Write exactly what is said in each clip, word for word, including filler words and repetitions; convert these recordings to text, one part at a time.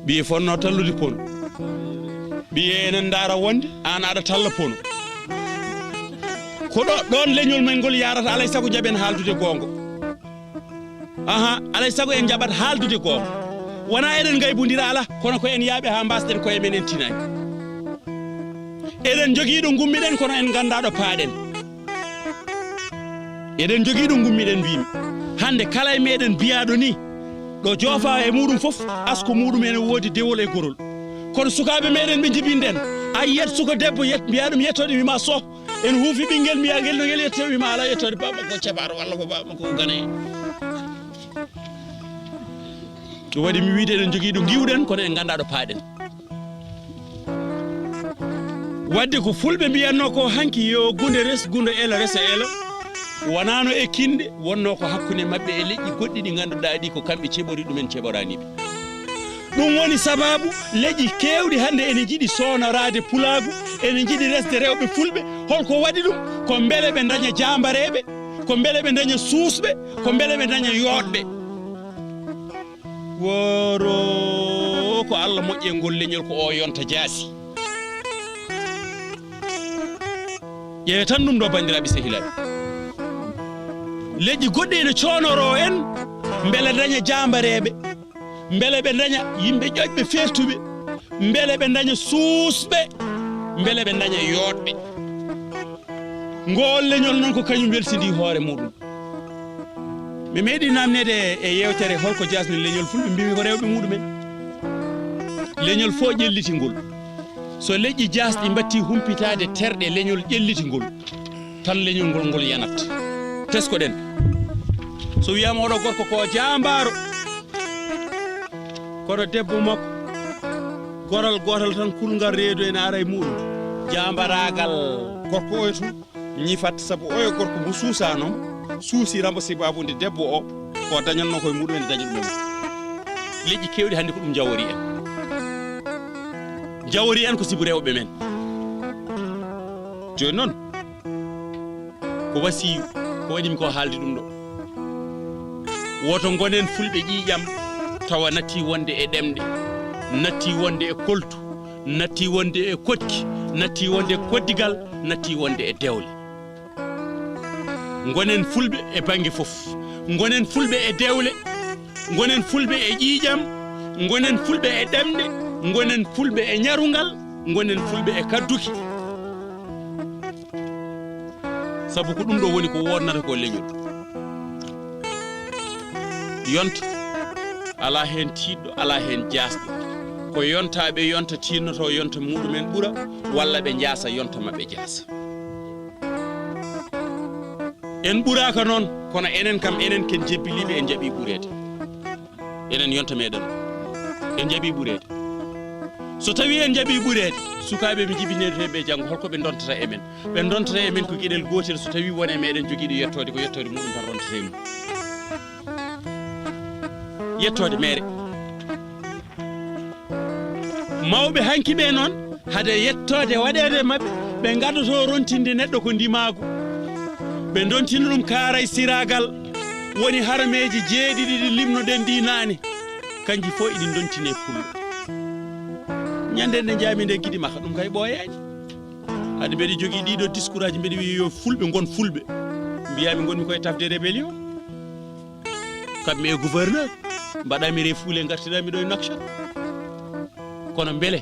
Ɓiye fonnoo tallude pono. Ɓiye enen ndaara wonde aan aɗa talla pono. Ko ɗo, ɗoon leñol men ngol yaarata, alay sago njaɓen haaldude goonga. Aha, alay sago en njaɓat haaldude goonga. Wonaa eɗen ngaybondira, alaa, kono ko en yaaɓe haa mbaasɗen koye men, en tinaani. Eɗen njogii ɗo ngummiɗen, kono en nganndaa ɗo paaɗen. Eɗen njogii ɗo ngummiɗen, mbiimi. Hannde kala e meɗen biyaaɗo nii, ɗo joofaa e muuɗum fof, asko muuɗum ene woodi dewol e gorol. Kono sukaaɓe meɗen ɓe njibinɗen, a yiyat suka debbo, yet, mbiyaa ɗum yettoode, wiima soh. En huufi ɓinngel, mbiyaa ngel no ngel yettee, wiima alaa yettoode, baaba ko cebaaro walla ko baaba ko gane. Ɗum waɗi mi wiide eɗen njogii ɗo ngiwɗen, kono en nganndaa ɗo paaɗen. Waɗde ko fulɓe mbiyatnoo ko hanki, yo gunde res, gunde elo, resa elo, wonaano e kinɗe, wonnoo ko hakkunde maɓɓe e leƴƴi goɗɗi ɗi ngannduɗaa ɗi ko kamɓe ceɓori, ɗumen ceɓoraani ɓe. Ɗum woni sabaabu leƴƴi keewɗi hannde ene njiɗi soonoraade pulaagu, ene njiɗi resde rewɓe fulɓe. Holko waɗi ɗum? Ko mbele ɓe ndaña jaambareeɓe, ko mbele ɓe ndaña suusɓe, ko mbele ɓe ndaña yooɗɓe. Wooro ko Alla moƴƴe ngol leñol ko o yonta jaasi. Ƴeewe tan ɗum ɗo, banndiraaɓe sehilaaɓe. Leƴƴi goɗɗi ene coonoroo en, mbele daña jaambareeɓe, mbele ɓe daña yimɓe ƴoƴɓe feertuɓe, mbele ɓe daña suusɓe, mbele ɓe daña yooɗɓe. Ngool leñol noon ko kañum welsindii hoore muuɗum. Mi meeɗi naamneede e yeewtere holko jaasni leñol fulɓe, mbimi ko rewɓe muuɗumen. Leñol fof ƴellitingol. So leƴƴi jaasɗi mbattii humpitaade terɗe leñol ƴellitingol, tan leñol ngol, ngol yanat. Teskoɗen. So wiyaama oɗo gorko ko jaambaaro, kono debbo makko, goral gootal tan kulngal reedu ene ara e muuɗum. Jaambaraagal. Gorko oyo tun ñifat, sabu oyo gorko mo suusaano, suusi Ramba Sy Babu nde debbo o, ko dañatnoo koye muuɗum ene daña ɗum e makko. Leƴƴi keewɗi hannde ko ɗum jawori en. Jawori en ko sibu rewɓe men. Jooni noon, ko wasiyu, ko waɗi mi ko haalde ɗum ɗo. Woto ngonen fulɓe ƴiiƴam tawa natti wonde e ɗemɗe, natti wonde e koltu, natti wonde e koɗki, natti wonde e koddigal, natti wonde e dewle. Ngonen fulɓe e bannge fof. Ngonen fulɓe e dewle. Ngonen fulɓe e ƴiiƴam. Ngonen fulɓe e ɗemɗe. Ngonen fulɓe e ñarungal. Ngonen fulɓe e kadduki. Sabu ko ɗum ɗo woni ko wodnata ko leñol. Yonta, alaa heen tiiɗɗo, alaa heen jaasɗo. Ko yontaaɓe yonta tiinnotoo yonta muuɗum en ɓura, walla ɓe njaasa yonta maɓɓe jaasa. En ɓuraaka noon, kono enen kam, enen ken jebbiliiɓe, en njaɓii ɓureede. Enen yonta meɗen o, en njaɓii ɓureede. So tawii en njaɓii ɓureede, sukaaɓe ɓe njibinirtee ɓe janngo, holko ɓe ndontata e men? Ɓe ndontata e men ko geɗel gootel, so tawii won e meɗen jogiiɗo yettoode, ko yettoode muuɗum tan rontata e mum. Yettoode meere. Mawɓe hanki ɓe noon, hade yettoode waɗeede maɓɓe, ɓe ngadotoo rontinde neɗɗo ko ndimaagu. Ɓe ndontina ɗum kaaray siraagal, woni harameeji jeeɗiɗi ɗi limnoɗen ɗi naane. Kanji fof iɗi ndontine pullo. Ñande nde njaami nde giɗi maka, ɗum kay ɓooyaani. Hade mbeɗa jogii ɗiɗo discours aji, mbeɗa wiya yo fulɓe ngon fulɓe. Mbiyaami ngonmi koye tafde rébellion. Kammi e gouverneur, mbaɗami refoulé, ngartiraami ɗo e Nouakchott. Kono mbele,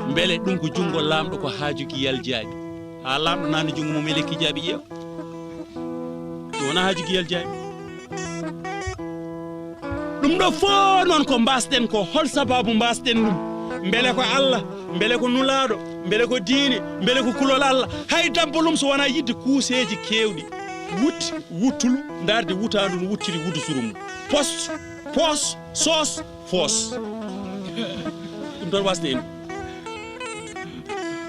mbele ɗum ko junngo laamɗo ko haajuki yaljaaɓi? Haa laamɗo naatna junngo mum e lekki jaaɓi ƴeewa. Ɗum wonaa haajuki yaljaaɓi. Ɗum ɗo fof noon ko mbaasɗen ko, hol sabaabu mbaasɗen ɗum? Mbele ko Allah, mbele ko nulaaɗo, mbele ko diine, mbele ko kulol Allah? Hay dabbo lum so wonaa yiɗde kuuseeji keewɗi. Wutti, wuttulu, ndaarde wutaandu no wuttiri wudu suru mum. Pos, pos, sos, fos. Ɗum tan wasde en.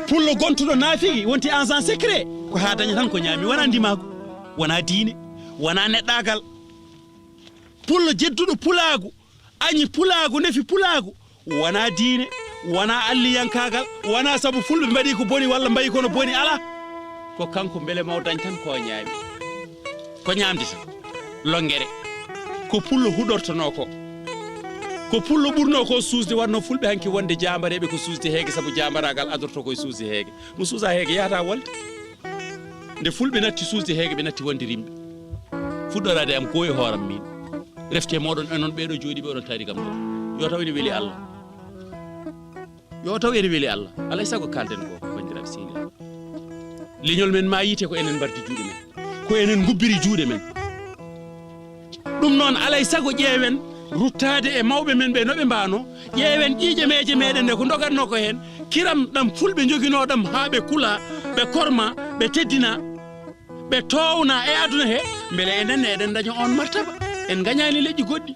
Pullo gontuɗo naafiki wonti agent secret, ko haa daña tan ko ñaami, wonaa ndimaagu, wonaa diine, wonaa neɗɗaagal. Pullo jedduɗo pulaagu, añi pulaagu, nefi pulaagu, wonaa diine, wonaa alliyankaagal, wonaa sabu fulɓe mbaɗi ko boni walla mbayi kono boni, alaa. Ko kanko mbele maw dañ tan ko ñaami. Ko ñaamde tan. Lonngere. Ko pullo huɗortonoo ko. Ko pullo ɓurnoo ko suusde, wannoo fulɓe hanki wonde jaambareeɓe ko suusde heege, sabu jaambaraagal adortoo koye suusde heege. Mo suusaa heege yahata wolde. Nde fulɓe natti suusde heege, ɓe natti wonde rimɓe. Fuɗɗoraade am ko e hooram miin. Refte mooɗon onon ɓeeɗo jooɗiiɓe oɗon taari kam ɗo. Yo taw ene weli Allah. Yo taw ene weli Allah. Alay sago kaalden ko, banndiraaɓe sehilaaɓe. Leñol men maayii te ko enen mbardi juuɗe men. Ko enen ngubbiri juuɗe men. Ɗum noon, alay sago ƴeewen ruttaade e mawɓe men ɓe no ɓe mbaano, ƴeewen ƴiiƴe meeje meɗen ɗe ko ndogatnoo ko heen, kiram ɗam fulɓe njoginoo ɗam haa ɓe kula, ɓe korma, ɓe teddina, ɓe toownaa e aduna he, mbele enen ne eɗen ndaña oon martaba, en ngañaani leƴƴi goɗɗi.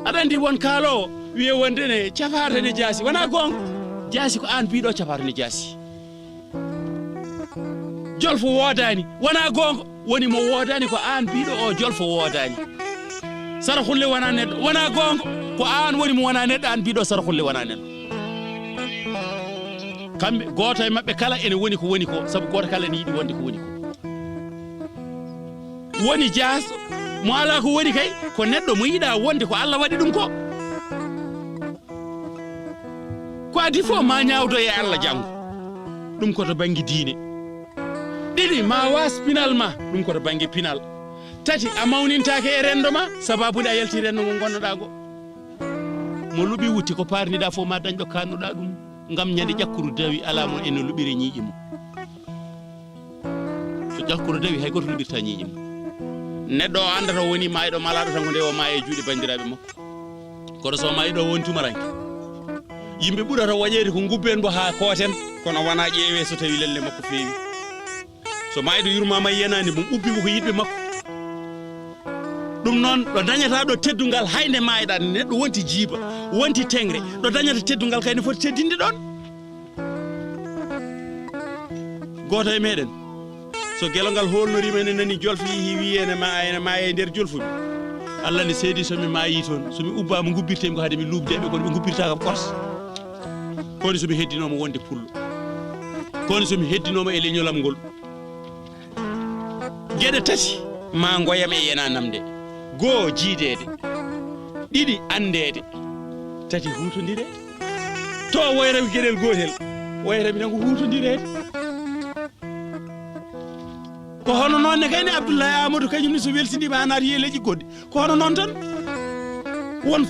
Aɗa anndi won kaaloowo wiye wonde ne cafaata ne jaasi, wonaa goonga. Jaasi ko aan biiɗo cafaata ne jaasi. Jolfo woodaani, wonaa goonga. Woni mo woodaani ko aan biiɗo o jolfo woodaani. Saraxulle wonaa neɗɗo, wonaa goonga. Ko aan woni mo wonaa neɗɗo, aan biiɗo saraxulle wonaa neɗɗo. Kamɓe, gooto e maɓɓe kala ene woni ko woni ko, sabu gooto kala ene yiɗi wonde ko woni ko. Woni jaasɗo, mo alaa ko woni kay, ko neɗɗo mo yiɗaa wonde ko Allah waɗi ɗum ko. Ko adii fof ma ñaawdo e Allah janngo. Ɗum ko to bannge diine. Ɗiɗi, ma waas pinal ma, ɗum ko to bannge pinal. Tati, a mawnintaake e renndo ma, sababude a yalti renndo ngo ngonnoɗaa ngo. Mo luɓi wutte ko paarniɗaa fof ma dañ ɗo kaannuɗaa ɗum, ngam ñande ƴakkuru dawi alaa mo ene luɓira ñiiƴe mum. So ƴakkuru dawi hay gooto luɓirta ñiiƴe mum. Neɗɗo o anndata o woni maayɗo malaaɗo tan ko nde o maaya e juuɗe banndiraaɓe makko. Kono so maayi ɗo woni tumaranke. Yimɓe ɓurata waƴeede ko ngubben mbo haa kooten, kono wonaa ƴeewee so tawi lelle makko feewi. So maayɗo yurmaama yiyanaani mum, ubbi mo ko yiɗɓe makko. Ɗum noon, ɗo dañata ɗo teddungal, hay nde maayɗaa, neɗɗo wonti jiiba, wonti teŋre, ɗo dañata teddungal kay ne foti teddinde ɗoon. Gooto e meɗen, so gelo ngal hoolnoriima, ene nani jolfo yehi, wiyi ene ma-, ene maaya e nder jolfuɓe. Allah ne seedi, so mi maayii toon, so mi ubbaama, ngubbirtee mi ko hade mi luubde ɓe, kono ɓe ngubbirtaa kam korsa. Kono so mi heddinooma wonde pullo, kono so mi heddinooma e leñolam ngol. Geɗe tati ma ngoyam e yenanam nde. Goo, jiideede. Ɗiɗi, anndeede. Tati, huutondireede. To woyata ko geɗel gootel, woyata mi tan ko huutondireede. Ko hono noon ne kay ne Abdoulaye Amadou, kañum ne so welsindiima haa naati e leƴƴi goɗɗi. Ko hono noon tan. Won